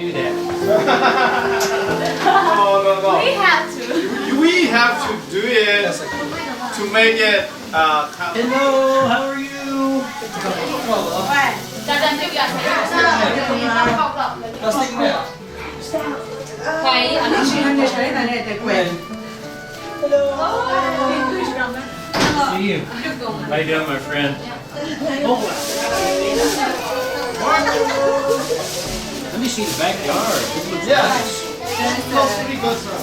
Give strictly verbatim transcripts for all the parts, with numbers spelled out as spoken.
No, no, no. We have to. We have to do it to make it. Uh, count. Hello, how are you? Plastic bag. Hello. See you. How you doing, my friend? Oh. Let me see the backyard. It looks nice. It smells pretty good, sir.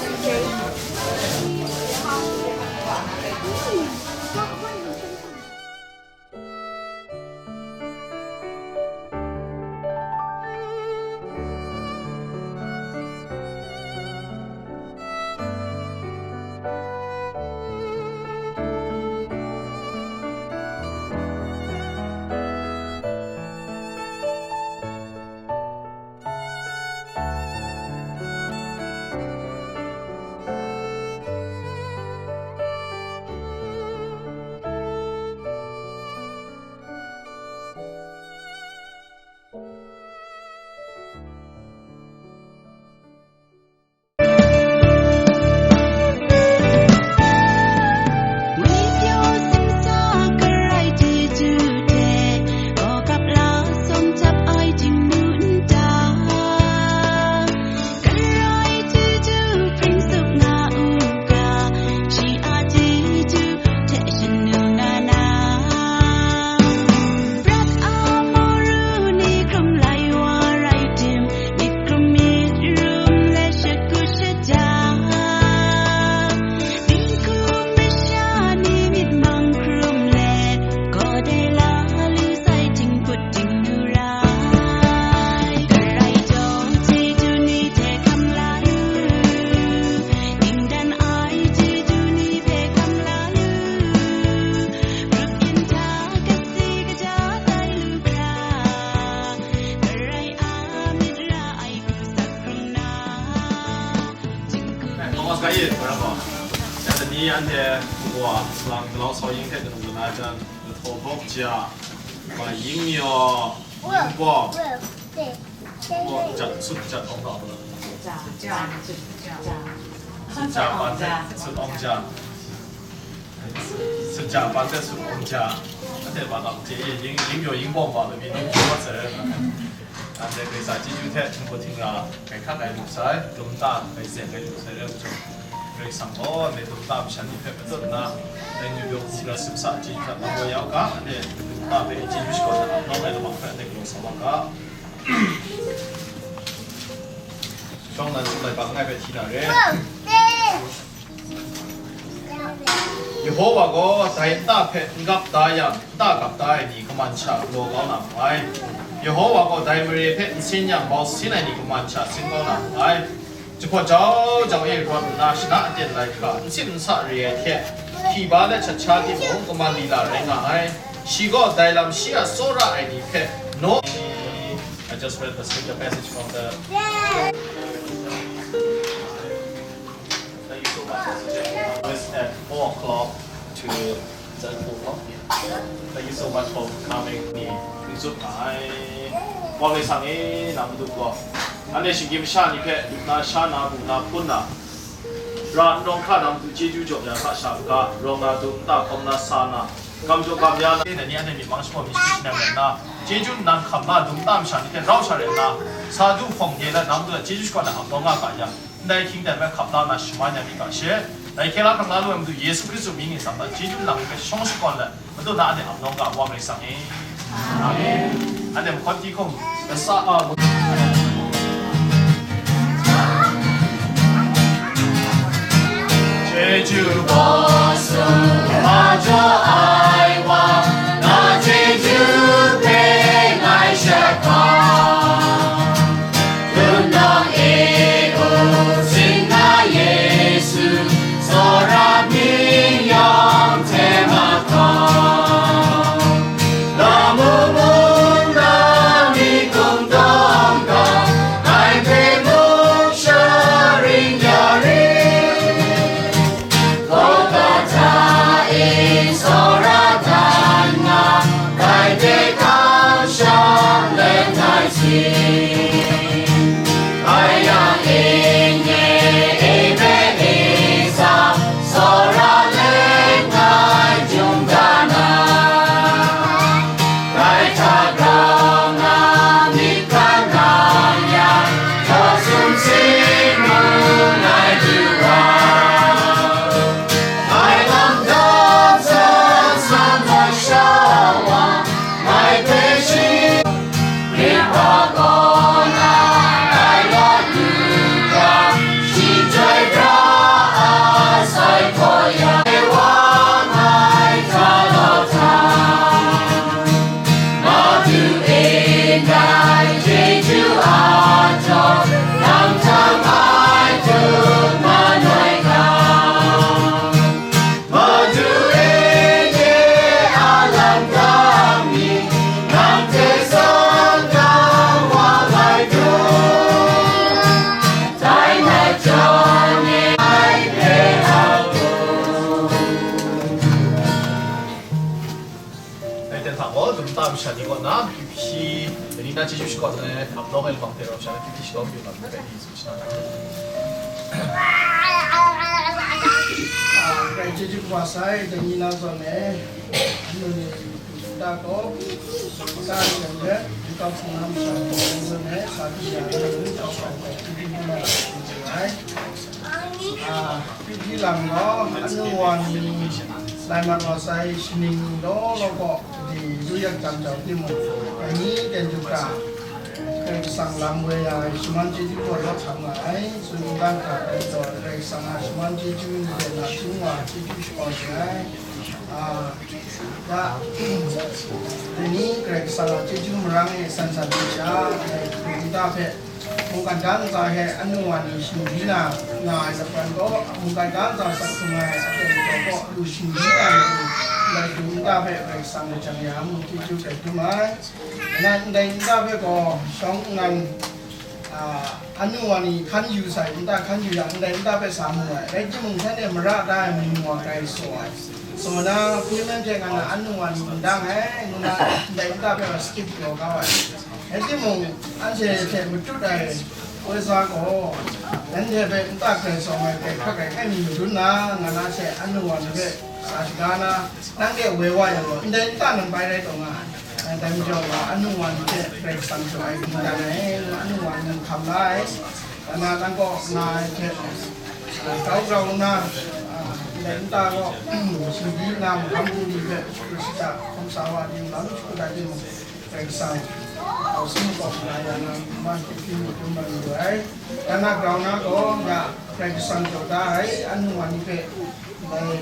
Thomas Gaye, whatever. Sat ni anhte wa lang galau sau ying hte kanu na jan, na thaw bawk ja, wa ying yaw, ying bawng, wa jat sut jat ong da. Sut ja, sut ja, sut ja, sut ong ja. Sut ja, ban hte sut ong ja. Anhte ba tam je, ying, ying yaw ying bawng wa, mi ning hkrum wa sai. Anhte Karai Kasang chyeju hte htingbu htingra, kai hkat ai lu sai, dum ta, kai zen ai lu sai rai nhtawm, Karai Kasang gaw ndai dum ta masha ni hpe patut nna, dai ni yawng hkra sumsa chyeju hta nang gaw ya u ga, anhte dum ta hpe chyeju shakawn ai lam nawng ai lamang hpe anhte galaw sa wa ga. Shawng nan sum laibak ngai hpe hti na re. Yehowa gaw dai nta hpe n gap da yang, nta gap da ai ni kaman sha galaw kau na mu ai. Yehowa gaw dai mare hpe n sin yang, bau sin ai ni kaman sha sin kau na mu ai. Jahpawt jau jau e rawt nna shana aten lai hkra, n sit n sa re ai hte, hkriba let shat sha timung, kaman lila rai nga ai. Shi gaw dai lam shi a tsawra ai ni hpe naw. I just read the scripture passage from the Thank you so much for suggesting always at four o'clock to, is that four o'clock? Yeah. Thank you so much for coming. Ni, ni zut nga ai. Wa Karai Kasang e, nang Madu gaw, anhte shinggyim masha ni hpe, lup na, sha na, bu na, hpun na, ra n rawng hkra na Madu chyeju jaw ya hkra sha u ga, rawng na, dum nta, hkawm na, sa na, gam jaw gam ya na, ni anhte myit mang shabaw mi shagu shanang rai nna, chyeju nnan hkam na, dum nta masha ni hte rau sha rai nna, sa du hpawng de let, na Madu a chyeju shakawn ai ap nawng nga ga yang, ndai hkying dan hpe hkap la nna shaman ya mi ga she, dai hkye la hkrang la lu ai Madu Yesu Hkristu mying e tsang na chyeju nlang hpe shawng shakawn let, Madu na anhte ap nawng ga, Wa Karai Kasang e. Amen. Anhte mahkawn hti hkum, kasa a, chyeju bawsung, a jaw ai wa, na chyeju hpe ngai shat hkam. Lun nang e u, sin na Yesu, tsawra mying yawng hte mahkau. Lamu mung na mi hkum dawng ga, ngai hpe mung sharin ya rit. Golgotha Sha ni kaw na, kyu hpyi, dai ni na chyeju shakawn ai, ap nawng ai lamang hte rau sha na kyu hpyi shakawn yu nga, dai ni tsun shana na. Grai chyeju kaba sai, dai ni na zawn e, anu ni nta gaw, nta ni lam let, nkau hpung na masha ni zawn e, sa pyi ya na, nkau hpung na, kyu hpyi na, ai. A, kyu hpyi lam gaw, anu wa ni lai mat wa sai, shaning law law gaw, di lu yak jam jau timung, dai ni ten du hkra, Karai Kasang lam woi ya ai shaman chyeju gaw lawt hkam nga ai, tsun dan hkra ai gaw, Karai Kasang a shaman chyeju ni hte nachying wa chyeju shakawn ring ai. A, ya, dai ni Karai Kasang a chyeju marang e san san hte sha, dai hpung nta hpe, mungkan ga ntsa hte anu wa ni shingbyi na nga ai lapran gaw, mungkan ga ntsa sak hkrung ai aten jaw gaw, lu shingbyi na matu, lai du nta hpe Karai Kasang lajang ya mu chyeju rai dum ai. Nang ndai nta hpe gaw shawng nnan, a, anu wa ni hkan yu sai, nta hkan yu yang, ndai nta hpe sa mu ai. Rai timung, shanhte mara da ai mung wa grai saw ai. Saw na, hpyi man hte nga na anu wa ni n dang ai, ngu na, ndai nta hpe wa skip galaw kau ai. Rai timung, anhte hte matut ai poi sa gaw, nanhte hpe nta grai sawm ai, grai hkrak ai, kai mi madun na, nga na hte anu wa ni hpe sa shaga na, nanhte woi wa yang gaw, ndai nta nan bai rai taw nga ai. Dai majaw gaw, anu wa ni hte Karai Kasang jaw ai mungdan ai, anu wa ni hkam la ai, nang gaw nga ai hte, grau grau nna, ndai nta gaw, shingbyi nna, mahkam bungli hpe, shata hkawm sa wa ni lam shagu dat timung, Karai Kasang, hkawm sa wa na, man hte hpyi mu dum na mayu ai. Dan na grau na gaw, ya, Karai Kasang jaw da ai, anu wa ni hpe, Dai,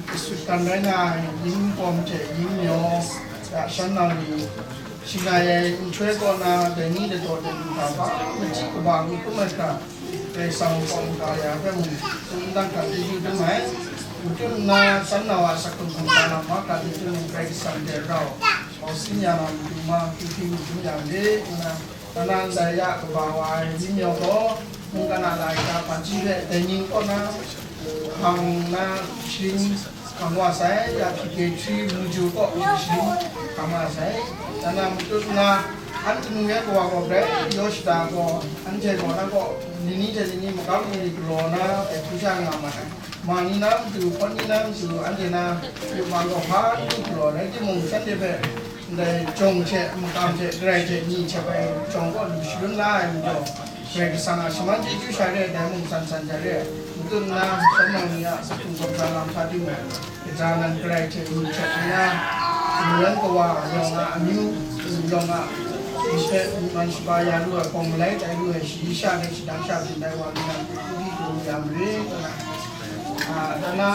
kasut kan rai nga ai, yin pawm hte yin mayaw, ya shan nau ni, shangai ai nhtoi kaw na, dai ni ladaw de lu hkra, hpa machyi kaba n hkrum ai hkra, Karai Kasang kaw n ga ya hpe mung, tsun dan hkra chyeju dum ai. Matut nna, shan nau a asak hkrung hkungga lam mahkra ni hte mung, Karai Kasang de rau, hkau sin ya na matu ma, hpyi hpyi mu dum ya re, ngu na, Kanan dai ya kaba wa ai ni mayaw gaw, mungkan a laika hpaji hpe dai ning kaw na hpang na sharin hkang wa sai, ya P K three Muju kaw sharin hkang wa sai. Dan na matut nna, an kanu ya kawa gaw grai yaw shada gaw, anhte gaw na gaw, nini hte nini magam ni galaw na, dai hkru sha nga ma ai. Ma ni na matu, hpawt ni na matu, anhte na yubak gaw hpa n lu galaw, rai timung, shanhte hpe ndai jawng hte, makam hte, garai hte, ni hte bai jawng kaw lu shalun la ai majaw, Karai Kasang a shaman chyeju sha re ai, dai mung san san ja re ai. Matut nna, shan nau ni a asak hkrung hkawm sa lam hta timung, kaja nan garai hte, ni hte bai na, mungyan kawa yawng a amyu, yawng a, ni hpe mungkan shaga ya lu ai, hpawng malai tai lu ai, shayi sha hte shadang sha byin ai wa lu nan hpe, hpyi hpyi hkrum ya mare, ngu na, A, dan na,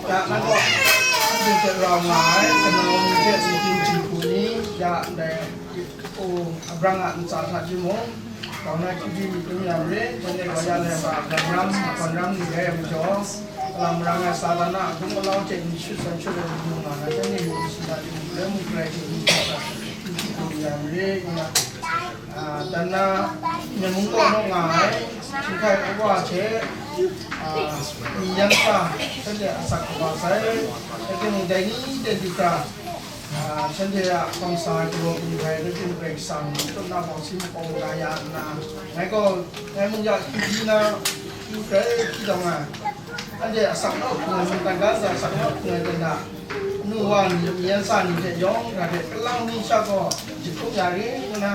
ya, nang gaw, anhte hte rau nga ai, kanau ni hte, mating jinghku ni, ya, ndai, o, abrang a ntsa hta timung, grau na hpyi hpyi myit dum ya mare, shanhte gaw ya lai wa, gawn ram, gawn ram ni rai ai majaw, alang marang ai Satan a agung alau hte ni shut san shut ai ni mung nga na, shanhte ni ni shingga timung, galoi mung garai hte ni shut san, hpyi hpyi dum ya mare, ngu na, A, dan na, Myen mung kaw naw nga ai, Htinghkai Awa hte, a, Myi Yan Sa, shanhte asak kaba sai, rai timung, dai ni ten du hkra, a, shanhte a hkawm sa ai galaw kanu hkrai, rai timung, Karai Kasang, tut na bawng si makau ga ya nna, ngai gaw, ngai mung ya hkyu hpyi na, hkyu hkrai hpyi taw nga ai. Anhte asak nawk hpung ai, mungkan ga ntsa asak nawk hpung ai hte na, nu wa ni, myi yan sa ni hte yawng hkra hte, kalang ni sha gaw jahkrum ya re, ngu na,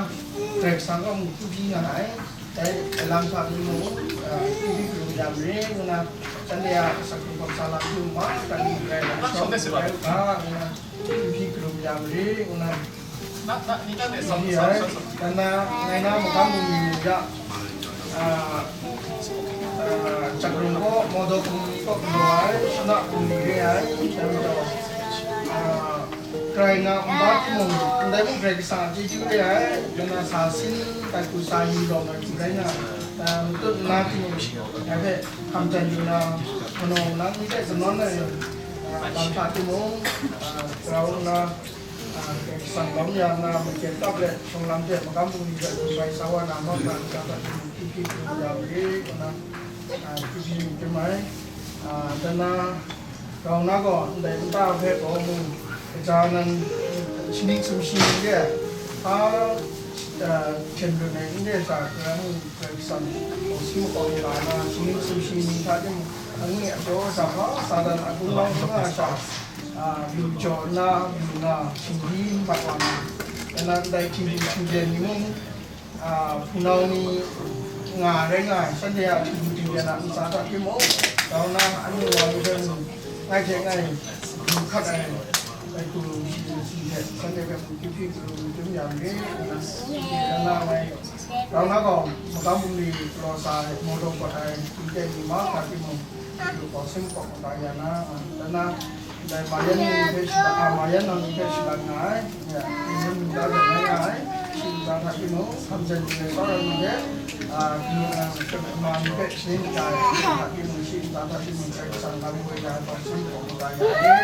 Karai Kasang gaw mung hkyu byi nga ai. Dai lam hta ni mung, a, hkyu byi hkrum ya mare, ngu na, shanhte a asak hkrung hkawm sa lam hte mung, ma, kan ni rai na, shawng rai u ga, ngu na, hkyu byi hkrum ya mare, ngu na, Ni ai, dan na, ngai na magam bungli mung ya, a, a, Jakrung kaw, Mawdaw bungli kaw galaw ai, Shana bungli re ai, dan majaw, a, grai na nba timung, ndai mung Karai Kasang a chyeju re ai, dan na sa sin, tai hku sa yu lawm ai hku rai na, a, matut nna timung, ngai hpe hkam jan yu na, manaw nang ni hpe zamawn ai, a, lam hta timung, a, grau nna, A, Karai Kasang lawm ya nna, majen tap let, shawng lam hte magam bungli hte hkungbai sa wa na, Mawdaw bungli hta hkungbai hkungbai ya mare, ngu na, a, hkungbai myit dum ai. A, dan na, grau na gaw, ndai nta hpe gaw mung, kaja nan, Shaning sumshi ni de, a, a, hpyen rin ai n de sha, Karai Kasang gaw si makau ya na, shaning sumshi ni hta de mung, angwi ajaw sha hpa, Satan a gunglau nga sha, a, lu jaw nna, lu nga, shingdi n mat wa na, ya na ndai htingbu htingden ni mung, a, hpunau ni nga rai nga ai, shanhte a htingbu htingden a ntsa hta timung, grau na, anu wa ni hpe mung, ngai hte ngai, lu hkat ai, ai hku shi shi hte, shanhte hpe mung, hpyi hpyi hkrum hkrum ya myit, nna, nna ngai, grau na gaw, magam bungli galaw sa ai, mawdaw kawt ai, htingteng ni mahkra timung, lu gaw, sim gaw, kata ya na, nna, Ndai Mayan ni hpe shada, a, Mayan nang ni hpe shada nga ai, ya, ni hpe mungga rai nga ai, shi ntsa hta timung, hkamsen ni ai tsawra ni hpe, a, ni, a, ma ni hpe shanin nga ai, shi ntsa hta timung, shi ntsa hta timung, Karai Kasang lam woi ya ai, hkamsen gaw mungga ya ai.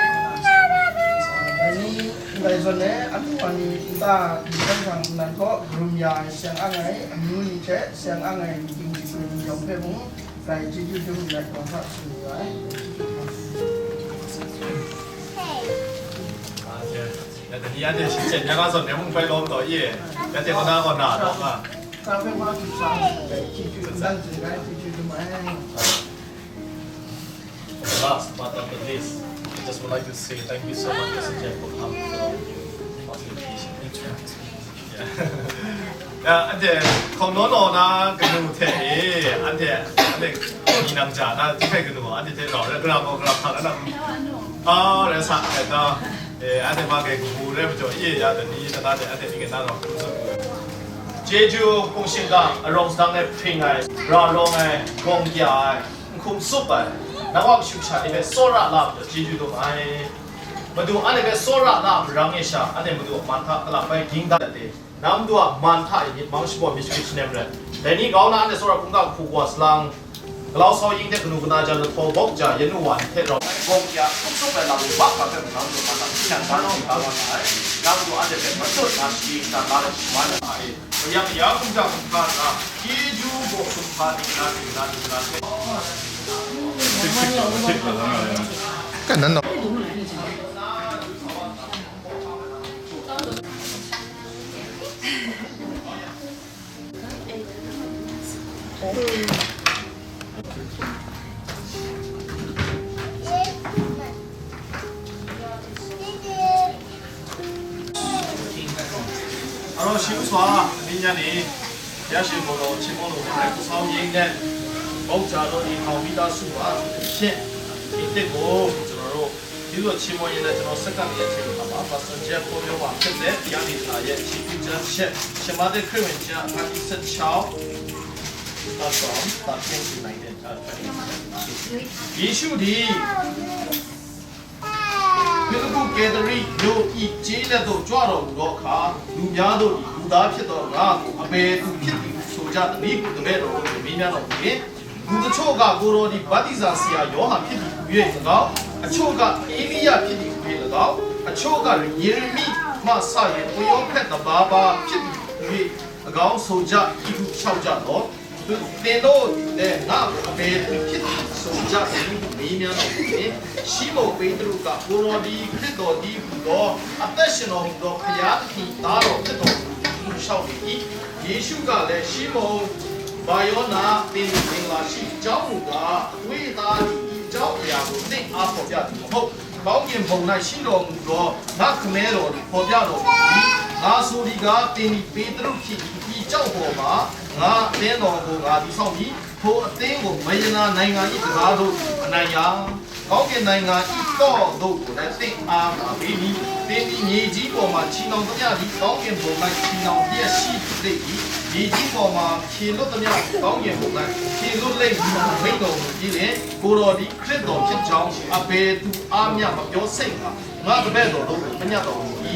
Dai ni, ndai zawn e, anhte wa ni nta ni hkan hkrang nnan kaw karum ya ai, seng ang ai amyu ni hte seng ang ai myit ting myit ni yawng hpe mung, Dai chyeju dum let wa hta tsun yu ai. Ah, ya. Ya, dai ni anhte shingchyen ya nga zawn, mung bai lawm taw i. Ya, de kaw na kaw na taw nga. Ka hpe ma tsun sa, dai chyeju dum let tsun ai, chyeju dum ai. Last but not the least, I just would like to say thank you so much, Mister Jack, for coming for your contribution. Ya, anhte hkawng naw naw na kanu hte e, anhte, anhte ni nang ja na, hte kanu, anhte hte rau, rai, gara gaw, gara hkak, anhte, a, rai sa, rai ta, e, anhte ma ke kabu rai majaw, e, ya, dai ni, dai na, anhte ni ke na rau, hkrum tsun. Jeju hpung shingkang, arawng sadang e hpring ai, ra rawng ai, gawng kya ai, n hkum tsup ai, nang a kashu kasha ni hpe tsawra la majaw, chyeju dum ai. Madu, anhte hpe tsawra la marang e sha, anhte Madu a man hta kalak bai ging dat ai. Nang Madu a man hta e myit mang shabaw myit shagrit shanem rai. Dai ni grau na anhte tsawra hkungga hku wa salang, galau sau ying hte kanu kana jan lahtaw bawk ja, yan nu wa ni hte rau ai, gawng kya hkrup hkrup ai lam ni mahkra hpe mung nang Madu a man hta hpyi nang dan hpyi kau nga ai. Nang Madu anhte hpe matut na shayi shata la ai shaman ai. Mayang ya hkum jang hkum hkan na, chyeju baw hkum hpa dingla dingla dingla hte. Kan nan naw. Aro shi maswa, amying yan ni, ya shi gaw law, hpyi maw law, rai hku sau ying let, bawk ja law ni hkau mi da su wa, hpyen, myit tit gaw, ကျွန်တော်တို့ ဒီလိုချီးမွမ်းရင်းနဲ့ ကျွန်တော် စက္ကန့် လေး အချိန်အခါမှာ Pastor Jeff ပြောပြောမှာဖြစ်တဲ့ တရားဒေသနာရဲ့ အခြေခံကျမ်းချက် ရှင်မဿဲခရစ်ဝင်ကျမ်း အခန်းကြီး ဆယ့်ခြောက် from thirteen to nineteen, uh, twenty. ယေရှုသည် ဖိလိပ္ပုကဲသရိမြို့၏ ကျေးလက်သို့ ကြွတော်မူသောအခါ၊ လူများတို့သည် လူသားဖြစ်သောငါကို အဘယ်သူဖြစ်သည်ဟု ဆိုကြသနည်းဟု တပည့်တော်တို့ကို မေးမြန်းတော်မူလျှင်၊ လူတချို့က ကိုယ်တော်သည် ဗတ္တိဇာဆရာယောဟန်ဖြစ်သည်ဟူ၍၎င်း၊ အချို့က ဧလိယဖြစ်သည်ဟူ၍၎င်း၊ အချို့က ယေရမိမှစ၍ ပရောဖက်တပါးပါးဖြစ်သည်ဟူ၍ ၎င်း ဆိုကြ၏ဟု လျှောက်ကြသော်၊ သင်တို့သည်လည်း ငါ့ကို အဘယ်သူဖြစ်သည်ဟု ဆိုကြသနည်းဟု မေးမြန်းတော်မူလျှင်၊ ရှိမုန်ပေတရုက၊ ကိုယ်တော်သည် ခရစ်တော်တည်းဟူသော အသက်ရှင်တော်မူသော ဘုရားသခင်၏သားတော်ဖြစ်တော်မူသည်ဟု လျှောက်လေ၏။ ယေရှုကလည်း၊ ရှိမုန်၊ ဘါယောန၊ သင်သည် မင်္ဂလာရှိ၊ အကြောင်းမူကား၊ အသွေးအသားသည် ဤအကြောင်းအရာကို သင့်အားဖော်ပြသည်မဟုတ်၊ ကောင်းကင်ဘုံ၌ရှိတော်မူသော ငါ့ခမည်းတော်သည် ဖော်ပြတော်မူပြီ။ ငါဆိုသည်ကား၊ သင်သည် ပေတရုဖြစ်၏။ ဤကျောက်ပေါ်မှာ ငါအသင်းတော်ကို ငါတည်ဆောက်မည်။ ထိုအသင်းကို မယနာနိုင်ငံ၏တံခါးတို့သည် မနိုင်ရ။ ကောင်းကင်နိုင်ငံ၏သော့တို့ကိုလည်း သင့်အားငါပေးမည်။ သင်သည် မြေကြီးပေါ်မှာ ချည်နှောင်သမျှသည် ကောင်းကင်ဘုံ၌ ချည်နှောင်လျက်ရှိသည့်နည်းတူ၊ မြေကြီးပေါ်မှာ ခြေလွတ်သမျှသည် ကောင်းကင်ဘုံ၌ ခြေလွတ်လိမ့်မည်ဟု မိန့်တော်မူပြီးလျှင်၊ ကိုယ်တော်သည် ခရစ်တော်ဖြစ်ကြောင်း အဘယ်သူအားမျှ မပြောစိတ်မပါ၊ ငါ့တပည့်တော်တို့ကို ပညတ်တော်မူ၏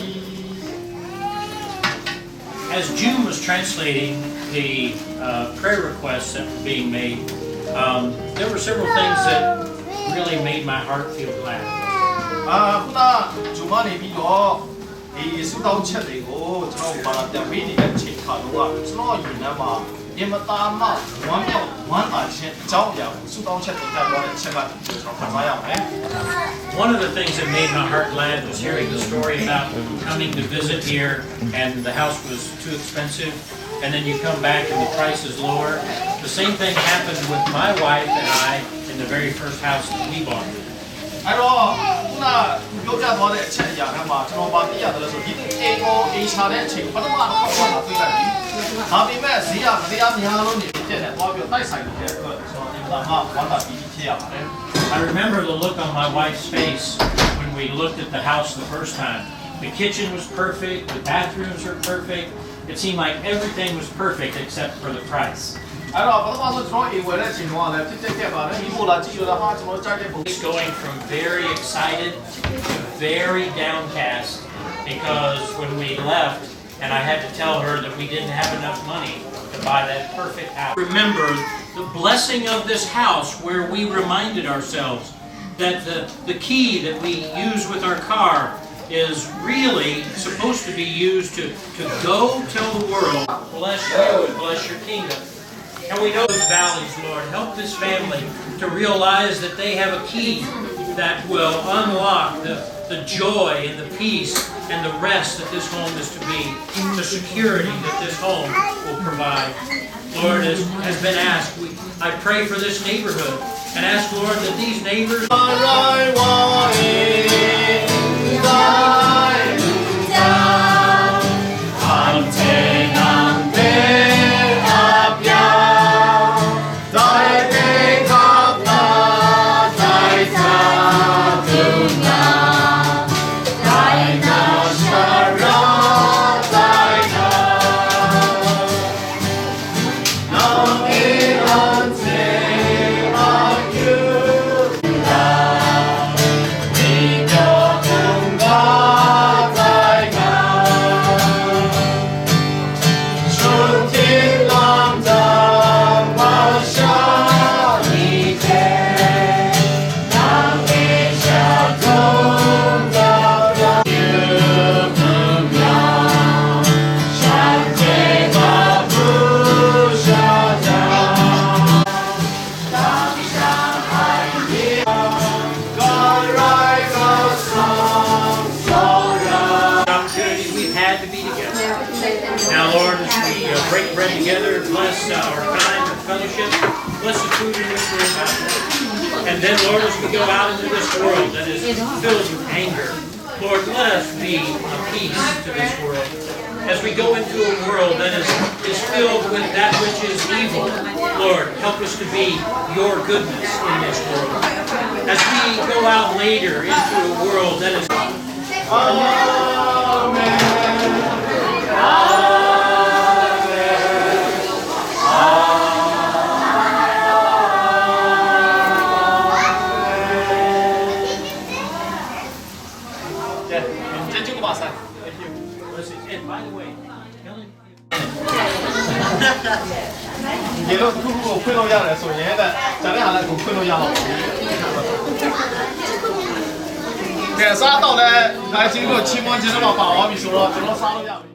။ As June was translating the uh, prayer requests that were being made, um, there were several things that really made my heart feel glad. အာခုနဂျူမနေပြီးတော့ဒီဆုတောင်းချက်တွေကိုကျွန်တော်ဘာသာပြန်ပေးနေတဲ့အချိန်ခါတော့ကျွန်တော်ရင်ထဲမှာ မြင့်မသားမ ဝမ်းမြောက်ဝမ်းသာခြင်းအကြောင်းအရာကို ဆုတောင်းချက်တင်ပြသွားတဲ့အချက်က ကျွန်တော်ခံစားရပါတယ်။ One of the things that made my heart glad was hearing the story about coming to visit here and the house was too expensive, and then you come back and the price is lower. The same thing happened with my wife and I in the very first house that we bought. အဲ့တော့ခုနပြောပြသွားတဲ့အချက်အရာထဲမှာကျွန်တော်ဗာသိရတယ်လို့ဆိုဒီနေ့အိမ်ကိုအိမ်ချတဲ့အချိန်ပထမတစ်ခါမှလာတွေ့လိုက်ပြီ။ဒါပေမဲ့ဈေးကမတရားများလို့နေဖြစ်တဲ့သွားပြီးတော့တိုက်ဆိုင်နေတဲ့အတွက်ကျွန်တော်ဒီမှာမှဝမ်းသာပီတိဖြစ်ရပါတယ်။ I remember the look on my wife's face when we looked at the house the first time. The kitchen was perfect, the bathrooms were perfect. It seemed like everything was perfect except for the price. အဲ့တော့ပထမဆုံးကျွန်တော်အိမ်ဝယ်တဲ့အချိန်တုန်းကလည်းဖြစ်ပျက်ခဲ့ပါတယ်မိဖို့လာကြည့်လို့လည်းဟာကျွန်တော်ကြိုက်တဲ့ပုံ It's going from very excited to very downcast because when we left and I had to tell her that we didn't have enough money to buy that perfect house. Remember the blessing of this house where we reminded ourselves that the, the key that we use with our car is really supposed to be used to, to go tell the world, bless you and bless your kingdom. And we know those valleys, Lord. Help this family to realize that they have a key that will unlock the, the joy and the peace and the rest that this home is to be, the security that this home will provide. Lord, as has been asked, we, I pray for this neighborhood and ask, Lord, that these neighbors. Opportunity we've had to be together. Now, Lord, as we uh, break bread together, bless uh, our time of fellowship, bless the food in which we're about. And then, Lord, as we go out into this world that is filled with anger, Lord, let us be a peace to this world. As we go into a world that is, is filled with that which is evil, Lord, help us to be your goodness in this world. As we go out later into a world that is. Amen. Amen. ကဲ ကျေးဇူးတင်ပါဆရာ။ Thank you. Listen, and by the way, tell him ရေလို့တစ်ခုခုကိုဖွင့်လို့ရတယ်ဆိုရင်တဲ့ကျန်တဲ့ဟာလည်းကိုဖွင့်လို့ရတော့ဘူး။ကဲစားတော့လဲဒါကြီးကိုချီးမွမ်းခြင်းတော့ပါသွားပြီဆိုတော့ကျွန်တော်စားလို့ရပြီ။